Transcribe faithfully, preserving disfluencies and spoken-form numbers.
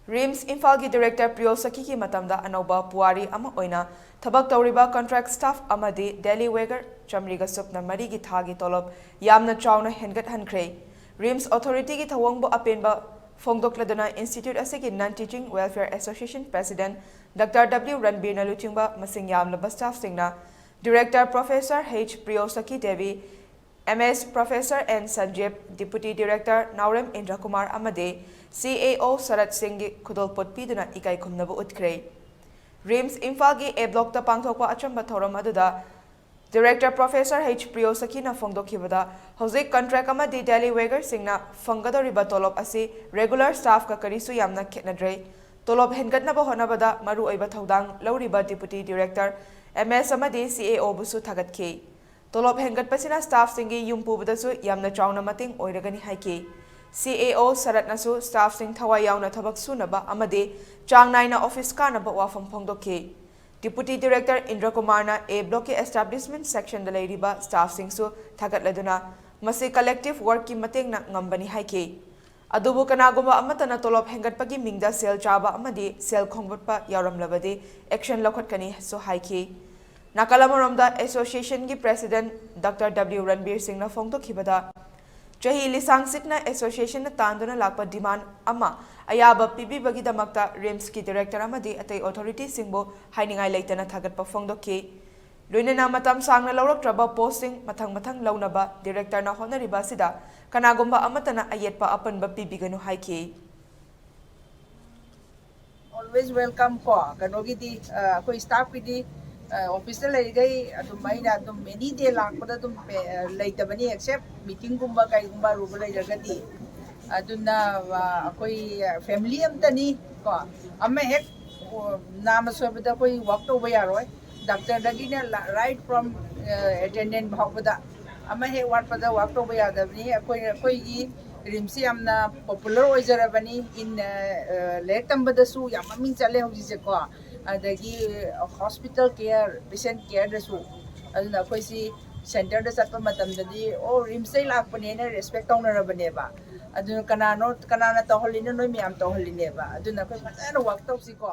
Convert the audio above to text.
ꯔꯤꯝꯁ ꯏꯝꯐꯥꯜꯒꯤ ꯗꯤꯔꯦꯛꯇꯔ ꯄ꯭ꯔꯤꯌꯣ ꯁꯈꯤꯒꯤ ꯃꯇꯝꯗ ꯑꯅꯧꯕ ꯄꯨꯋꯥꯔꯤ ꯑꯃ ꯑꯣꯏꯅ ꯊꯕꯛ ꯇꯧꯔꯤꯕ ꯀꯟꯇ꯭ꯔꯦꯛ ꯁ꯭ꯇꯥꯐ ꯑꯃꯗꯤ ꯗꯦꯂꯤ ꯋꯦꯒꯔ ꯆꯥꯃꯔꯤꯒ ꯁꯨꯞꯅ ꯃꯔꯤꯒꯤ ꯊꯥꯒꯤ ꯇꯣꯂꯣꯞ ꯌꯥꯝꯅ ꯆꯥꯎꯅ ꯍꯦꯟꯒꯠꯍꯟꯈ꯭ꯔꯦ꯫ ꯔꯤꯝꯁ ꯑꯣꯊꯣꯔꯤꯇꯤꯒꯤ ꯊꯧꯑꯣꯡꯕꯨ ꯑꯄꯦꯟꯕ ꯐꯣꯡꯗꯣꯛꯂꯗꯨꯅ ꯏꯟꯁꯇꯤꯇ꯭ꯌꯨꯠ ꯑꯁꯤꯒꯤ non teaching welfare association president doctor W ꯔꯟꯕꯤꯔꯅ ꯂꯨꯆꯤꯡꯕ ꯃꯁꯤꯡ ꯌꯥꯝꯂꯕ ꯁ꯭ꯇꯥꯐꯁꯤꯡꯅ director professor H Priyosakhi Devi, M S professor N Sanjib, deputy director Naorem Indrakumar ꯑꯃꯗꯤ ꯁꯤ ꯑꯦ ꯑꯣ ꯁꯔꯠ ꯁꯤꯡꯒꯤ ꯈꯨꯗꯣꯜꯄꯣꯠ ꯄꯤꯗꯨꯅ ꯏꯀꯥꯏ ꯈꯨꯝꯅꯕ ꯎꯠꯈ꯭ꯔꯦ꯫ ꯔꯤꯝꯁ ꯏꯝꯐꯥꯜꯒꯤ ꯑꯦ ꯕ꯭ꯂꯣꯛꯇ ꯄꯥꯡꯊꯣꯛꯄ ꯑꯆꯝꯕ ꯊꯧꯔꯝ ꯑꯗꯨꯗ ꯗꯤꯔꯦꯛꯇꯔ ꯄ꯭ꯔꯣꯐꯦꯁꯔ ꯍꯩꯆ ꯄ꯭ꯔꯤꯌꯣꯁꯈꯤꯅ ꯐꯣꯡꯗꯣꯛꯈꯤꯕꯗ, ꯍꯧꯖꯤꯛ ꯀꯟꯇ꯭ꯔꯦꯛ ꯑꯃꯗꯤ ꯗꯦꯂꯤ ꯋꯦꯒꯔꯁꯤꯡꯅ ꯐꯪꯒꯗꯧꯔꯤꯕ ꯇꯣꯂꯣꯞ ꯑꯁꯤ ꯔꯦꯒꯨꯂꯔ ꯁ꯭ꯇꯥꯐꯀ ꯀꯔꯤꯁꯨ ꯌꯥꯝꯅ ꯈꯦꯠꯅꯗ꯭ꯔꯦ꯫ ꯇꯣꯂꯣꯞ ꯍꯦꯟꯒꯠꯅꯕ ꯍꯣꯠꯅꯕꯗ ꯃꯔꯨꯑꯣꯏꯕ ꯊꯧꯗꯥꯡ ꯂꯧꯔꯤꯕ ꯗꯤꯄꯨꯇꯤ ꯗꯤꯔꯦꯛꯇꯔ, ꯑꯦꯝ ꯑꯦꯁ ꯑꯃꯗꯤ ꯁꯤ ꯑꯦ ꯑꯣꯕꯨꯁꯨ ꯊꯥꯒꯠꯈꯤ꯫ ꯇꯣꯂꯣꯞ ꯍꯦꯟꯒꯠꯄꯁꯤꯅ ꯁ꯭ꯇꯥꯐꯁꯤꯡꯒꯤ ꯌꯨꯝ ꯄꯨꯕꯗꯁꯨ ꯌꯥꯝꯅ ꯆꯥꯎꯅ ꯃꯇꯦꯡ ꯑꯣꯏꯔꯒꯅꯤ ꯍꯥꯏꯈꯤ꯫ ꯁꯤ ꯑꯦ ꯑꯣ ꯁꯔꯠꯅꯁꯨ ꯁ꯭ꯇꯥꯐꯁꯤꯡ ꯊꯋꯥꯏ ꯌꯥꯎꯅ ꯊꯕꯛ ꯁꯨꯅꯕ ꯑꯃꯗꯤ ꯆꯥꯡ ꯅꯥꯏꯅ ꯑꯣꯐꯤꯁ ꯀꯥꯅꯕ ꯋꯥꯐꯝ ꯐꯣꯡꯗꯣꯛꯈꯤ꯫ ꯗꯤꯄꯨꯇꯤ ꯗꯤꯔꯦꯛꯇꯔ ꯏꯟꯗ꯭ꯔ ꯀꯨꯃꯥꯔꯅ ꯑꯦ ꯕ꯭ꯂꯣꯛꯀꯤ ꯑꯦꯁꯇꯥꯕ꯭ꯂꯤꯁꯃꯦꯟꯠ ꯁꯦꯛꯁꯟꯗ ꯂꯩꯔꯤꯕ ꯁ꯭ꯇꯥꯐꯁꯤꯡꯁꯨ ꯊꯥꯒꯠꯂꯗꯨꯅ, ꯃꯁꯤ ꯀꯂꯦꯛꯇꯤꯚ ꯋꯥꯔꯛꯀꯤ ꯃꯇꯦꯡꯅ ꯉꯝꯕꯅꯤ ꯍꯥꯏꯈꯤ꯫ ꯑꯗꯨꯕꯨ ꯀꯅꯥꯒꯨꯝꯕ ꯑꯃꯠꯇꯅ ꯇꯣꯂꯣꯞ ꯍꯦꯟꯒꯠꯄꯒꯤ ꯃꯤꯡꯗ ꯁꯦꯜ ꯆꯥꯕ ꯑꯃꯗꯤ ꯁꯦꯜ ꯈꯣꯝꯒꯠꯄ ꯌꯥꯎꯔꯝꯂꯕꯗꯤ ꯑꯦꯛꯁꯟ ꯂꯧꯈꯠꯀꯅꯤꯁꯨ ꯍꯥꯏꯈꯤ꯫ ꯅꯥꯀꯜ ꯑꯃꯔꯣꯝꯗ, ꯑꯦꯁꯣꯁꯤꯌꯦꯁꯟꯒꯤ ꯄ꯭ꯔꯦꯁꯤꯗꯦꯟꯠ ꯗꯥꯛꯇꯔ ꯗꯕ꯭ꯂꯤꯎ ꯔꯟꯕꯤꯔ ꯁꯤꯡꯅ ꯐꯣꯡꯗꯣꯛꯈꯤꯕꯗ, ꯆꯍꯤ ꯂꯤꯁꯥꯡ ꯆꯤꯛꯅ ꯑꯦꯁꯣꯁꯤꯌꯦꯁꯟꯅ ꯇꯥꯟꯗꯨꯅ ꯂꯥꯛꯄ ꯗꯤꯃꯥꯟꯗ ꯑꯃ ꯑꯌꯥꯕ ꯄꯤꯕꯤꯕꯒꯤꯗꯃꯛꯇ ꯔꯤꯝꯁꯀꯤ ꯗꯤꯔꯦꯛꯇꯔ ꯑꯃꯗꯤ ꯑꯇꯩ ꯑꯣꯊꯣꯔꯤꯇꯤꯁꯤꯡꯕꯨ ꯍꯥꯏꯅꯤꯡꯉꯥꯏ ꯂꯩꯇꯅ ꯊꯥꯒꯠꯄ ꯐꯣꯡꯗꯣꯛꯈꯤ꯫ ꯂꯣꯏꯅꯅ ꯃꯇꯝ ꯁꯥꯡꯅ ꯂꯧꯔꯛꯇ꯭ꯔꯕ ꯄꯣꯁꯁꯤꯡ ꯃꯊꯪ ꯃꯊꯪ ꯂꯧꯅꯕ ꯗꯤꯔꯦꯛꯇꯔꯅ ꯍꯣꯠꯅꯔꯤꯕ ꯑꯁꯤꯗ ꯀꯅꯥꯒꯨꯝꯕ ꯑꯃꯠꯇꯅ ꯑꯌꯦꯠꯄ ꯑꯄꯟꯕ ꯄꯤꯕꯤꯒꯅꯨ ꯍꯥꯏꯈꯤ꯫ Always welcome ꯀꯣ꯫ ꯀꯩꯅꯣꯒꯤꯗꯤ, ꯑ, ꯑꯩꯈꯣꯏ ꯁ꯭ꯇꯥꯐꯀꯤꯗꯤ, ꯑ, ꯑꯣꯐꯤꯁꯇ ꯂꯩꯔꯤꯈꯩ ꯑꯗꯨꯝ ꯑꯩꯅ ꯑꯗꯨꯝ ꯑꯦꯅꯤ ꯗꯦ ꯂꯥꯛꯄꯗ ꯑꯗꯨꯝ ꯄꯦ-, ꯑ, ꯂꯩꯇꯕꯅꯤ, ꯑꯦꯛꯁꯦꯞ ꯃꯤꯇꯤꯡꯒꯨꯝꯕ ꯀꯩꯒꯨꯝꯕ ꯑꯔꯨꯕ ꯂꯩꯔꯒꯗꯤ꯫ ꯑꯗꯨꯅ, ꯑ, ꯑꯩꯈꯣꯏ ꯐꯦꯃꯤꯂꯤ ꯑꯝꯇꯅꯤ ꯀꯣ꯫ ꯑꯃ ꯍꯦꯛ, ꯑꯣ, ꯅꯥꯝꯃ ꯁꯣꯏꯕꯗ ꯑꯩꯈꯣꯏ ꯋꯥꯛ ꯇꯧꯕ ꯌꯥꯔꯣꯏ꯫ ꯗꯥꯛꯇꯔꯗꯒꯤꯅ ꯔꯥꯏꯠ ꯐ꯭ꯔꯣꯝ ꯑꯦꯇꯦꯟꯗꯦꯟ ꯐꯥꯎꯕꯗ ꯑꯃ ꯍꯦꯛ ꯋꯥꯠꯄꯗ ꯋꯥꯛ ꯇꯧꯕ ꯌꯥꯗꯕꯅꯤ꯫ ꯑꯩꯈꯣꯏ, ꯑꯩꯈꯣꯏꯒꯤ ꯔꯤꯝꯁꯁꯤ ꯌꯥꯝꯅ ꯄꯣꯄꯨꯂꯔ ꯑꯣꯏꯖꯔꯕꯅꯤ꯫ ꯏꯟ, ꯑ, ꯑ, ꯂꯥꯏꯔꯤꯛ ꯇꯝꯕꯗꯁꯨ ꯌꯥꯝ ꯃꯃꯤꯡ ꯆꯠꯂꯦ ꯍꯧꯖꯤꯛꯁꯦꯀꯣ꯫ ꯑꯗꯒꯤ ꯍꯣꯁꯄꯤꯇꯥꯜ ꯀꯦꯌꯔ, ꯄꯦꯁꯦꯟ ꯀꯦꯌꯔꯗꯁꯨ꯫ ꯑꯗꯨꯅ ꯑꯩꯈꯣꯏꯁꯤ ꯁꯦꯟꯇꯔꯗ ꯆꯠꯄ ꯃꯇꯝꯗꯗꯤ ꯑꯣ ꯔꯤꯝꯁꯇꯩ ꯂꯥꯛꯄꯅꯦꯅ ꯔꯦꯁꯄꯦꯛ ꯇꯧꯅꯔꯕꯅꯦꯕ꯫ ꯑꯗꯨꯅ ꯀꯅꯥꯅꯣ, ꯀꯅꯥꯅ ꯇꯧꯍꯜꯂꯤꯅꯣ? ꯅꯣꯏ ꯃꯌꯥꯝ ꯇꯧꯍꯜꯂꯤꯅꯦꯕ꯫ ꯑꯗꯨꯅ ꯑꯩꯈꯣꯏ ꯐꯖꯅ ꯋꯥꯛ ꯇꯧꯁꯤꯀꯣ꯫